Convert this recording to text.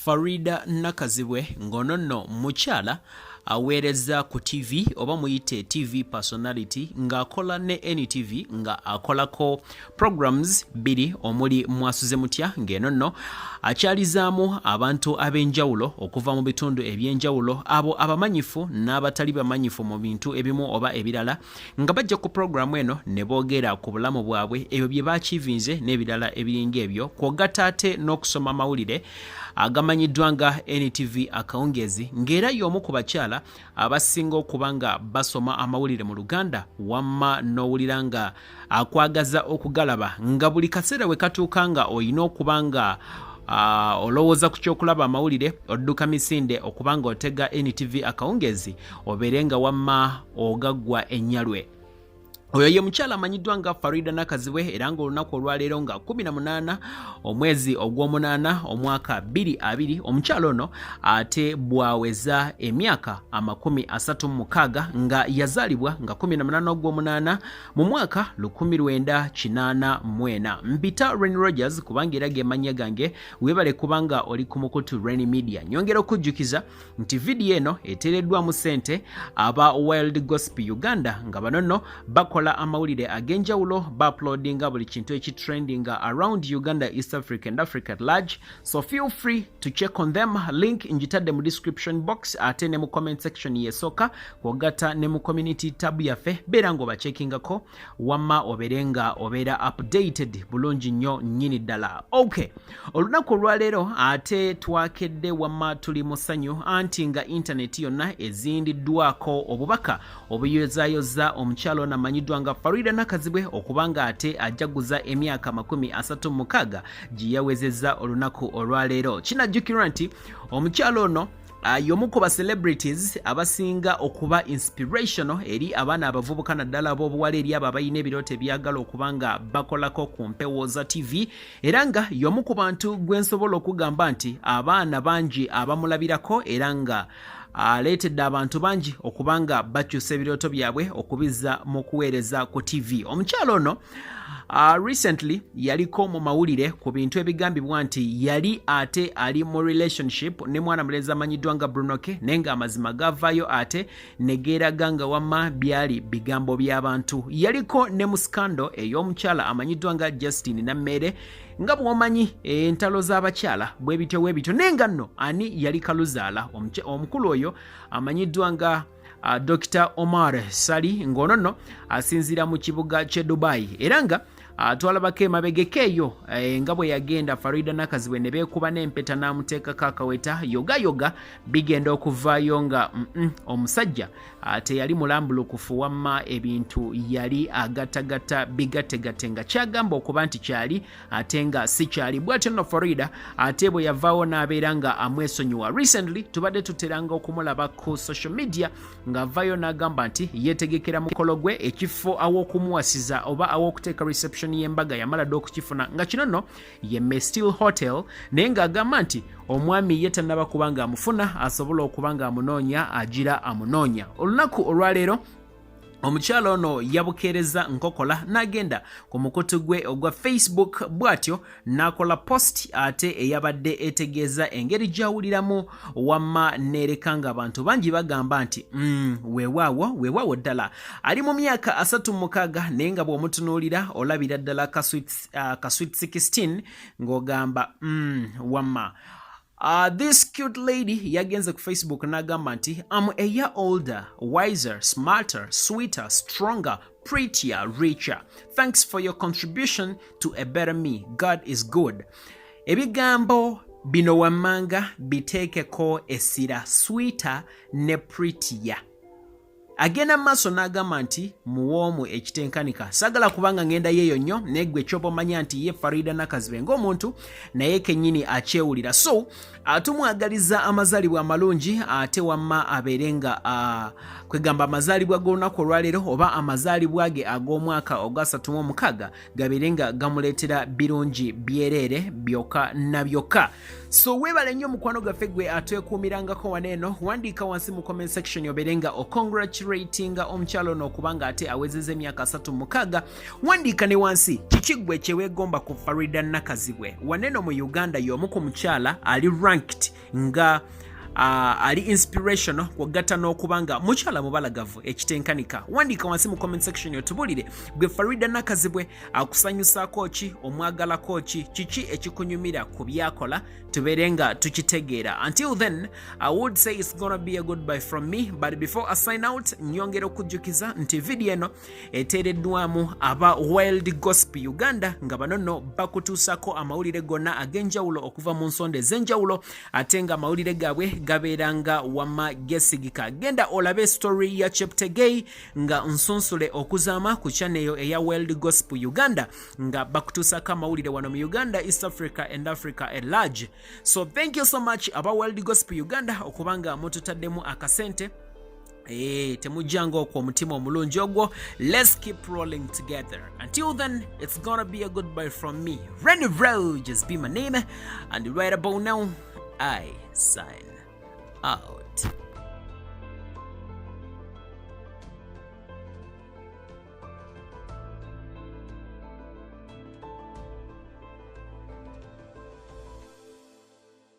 Farida Nakazibwe ng'ono nno mukyala aweereza ku TV oba muyite TV personality ng'akola ne NTV nga akolako programs bbiri omuli Mwasuze Mutya, ng'eno nno akyalizaamu abantu ab'enjawulo okuva mu bitundu eby'enjawulo, abo abamanyifu n'abatali bamanyifu mu bintu ebimu oba ebirala, nga bajja ku pulogulaamu eno ne boogera ku bulamu bwabwe, ebyo bye bakiivinze n'ebirala ebiringa ebyo, kw'ogatta ate n'okusoma amawulire agamanyiddwa nga NTV Akawungeezi, ng'era y'omu ku bakyala abasinga okuba nga basoma amawulire mu Luganda, wamma n'owulira nga akwagaza okugalaba, nga buli kaseera we katuuka nga olina okuba nga olowooza ku kyokulaba amawulire, odduka misinde okuba nga otega NTV Akawungeezi obeere nga wamma ogaggwa ennyalwe. Oyo ye mukyala amanyiddwa nga Farida Nakazibwe, era ng'olunaku olwaleero nga 18 omwezi ogw'omunaana omwaka 2020, omukyala ono ate bw'aweza emyaka 36, nga yazaalibwa nga 18 ogw'omunaana mu mwaka 1984. Mpita Ren Rogers kubanga era ge mannya gange. Weebale kubanga oli ku mukutu Ren Media. Nyongera okujjukiza nti vidiyo eno eteereddwamu ssente aba Wild Gospel Uganda, nga bano nno bakola amawulire ag'enjawulo, bauploadinga buli kintu ekitrendinga around Uganda, East Africa and Africa at large. So feel free to check on them. Link ngitadde mu description box ate ne mu comment section yesooka, kwogatta ne mu community tab yaffe. Beera ng'obacheckingako wamma obeere nga obeera updated bulungi nnyo nnyini ddala. Okay, olunaku olwaleero ate twakedde wamma tuli mu ssanyu, anti nga intaneti yonna ezindiddwako obubaka obuyozayoza omukyala ono amanyiddwa nga Farida Nakazibwe okuba nga ate ajaguza emyaka 36 gye yawezezza olunaku olwaleero. Kinajjukirwa nti omukyala ono y'omu ku ba celebrities abasinga okuba inspirational eri abaana abavubuka, naddala ab'obuwala, eri abo abalina ebirooto ebyagala okuba nga bakolako ku mpewo za TV, era nga y'omu ku bantu gwe nsobola okugamba nti abaana bangi abamulabirako, era nga aleetedde abantu bangi okuba nga bakyusa ebirooto byabwe okubizza mu kuweereza ku TV. Omukyala ono recently yaliko mu mawulire ku bintu ebigambibwa nti yali ate ali mu relationship ne mwana mulenzi amanyiddwa nga Bruno K, naye nga amazima gavaayo ate ne geeraga nga wamma byali bigambo by'abantu. Yaliko ne mu scandal ey'omukyala amanyiddwa nga Justin Nammere. Nga bw'omanyi entalo z'abakyala bwe bityo bwe bityo, naye nga nno ani yali kaluzaala omukulu oyo amanyiddwa nga Dr Omar Sali, ng'ono nno asinziira mu kibuga ky'e Dubai, era nga twalabako emabegeko eyo nga bwe yagenda Farida Nakazibwe ne beekuba n'empeta n'amuteekako akaweta yoga yoga, bigenda okuvaayo nga omusajja teyali mulambulukufu, wamma ebintu yali agattagatta bigattegatte nga kyagamba okuba nti kyali ate nga si kyali. Bwatyo nno Farida ate bwe yavaawo n'abeera nga amwesonyiwa. Recently tubadde tuteranga okumulaba ku social media ng'avaayo n'agamba nti yeetegekera mukolo gwe, ekifo aw'okumuwasiza oba aw'okuteeka reception y'embaga yamala dda okukifuna, nga kino nno ye Mestil Hotel, naye ng'agamba nti omwami ye tannaba kuba ng'amufuna, asobola okuba ng'amunoonya, agira amunoonya. Olunaku olwaleero omukyala ono yabukeereza nkokola n'agenda ku mukutu gwe ogwa Facebook, bw'atyo n'akola post ate eyabadde etegeeza engeri gy'awuliramu, wamma neereka ng'abantu bangi bagamba nti weewaawo, weewaawo ddala. Ali mu myaka 36, naye nga bw'omutunuulira olabira ddala ka sweet 16, ng'ogamba wamma. This cute lady yagenze ku Facebook n'agamba nti, "I'm a year older, wiser, smarter, sweeter, stronger, prettier, richer. Thanks for your contribution to a better me. God is good." Ebigambo bino wammanga biteekeko essira, sweeter ne prettier. Agenda mu maaso n'agamba nti muwoomu ekitenkanika. Saagala kubanga ngenda yeeyo nnyo, naye gwe kyoba omanya nti ye Farida Nakazibwe ng'omuntu naye kennyini akyewulira. So tumwagaliza amazaalibwa amalungi, ate wamma abeere nga kwegamba amazaalibwa g'olunaku olwaleero oba amazaalibwa ge ag'omwaka ogwa 36 gabeere nga gamuleetera birungi byereere byokka na byokka. So weebale nnyo omukwano gwaffe gwe atwekuumirangako wano eno. Wandiika wansi mu comment section obeere nga ocongratulatinga omukyalo ono okuba nga ate awezezza emyaka 36. Wandiika ne wansi kiki gwe kyeweegomba ku Farida Nakazibwe. Waneno mu Uganda y'omu ku mukyala ali ranked. Ranked nga ali inspirational, kwogatta n'okuba nga mukyala mubalagavu ekitenkanika. Wandiika wansi mu comment section otubulire gwe Farida Nakazibwe akusanyusaako ki, omwagalako ki, kiki ekikunyumira ku byakola, tubeere nga tukitegeera. Until then, I would say it's gonna be a goodbye from me, but before I sign out, nyongera okujjukiza nti vidiyo eno eteereddwamu aba Wild Gospel Uganda, nga bano nno bakutuusako amawulire gonna ag'enjawulo okuva mu nsonda ez'enjawulo, ate nga amawulire gaabwe gabeera nga wamma gesigika. Genda olabe story ya Cheptegei nga nsunsule okuzaama ku channel eyo eya Wild Gospel Uganda, nga bakutuusako amawulire wano mu Uganda, East Africa and Africa at large. So thank you so much aba Wild Gospel Uganda okubanga mututaddemu akasente. Temujjanga okwo omutima omulungi ogwo. Let's keep rolling together. Until then, it's gonna be a goodbye from me. Randy Rogers be my name, and right about now I sign out.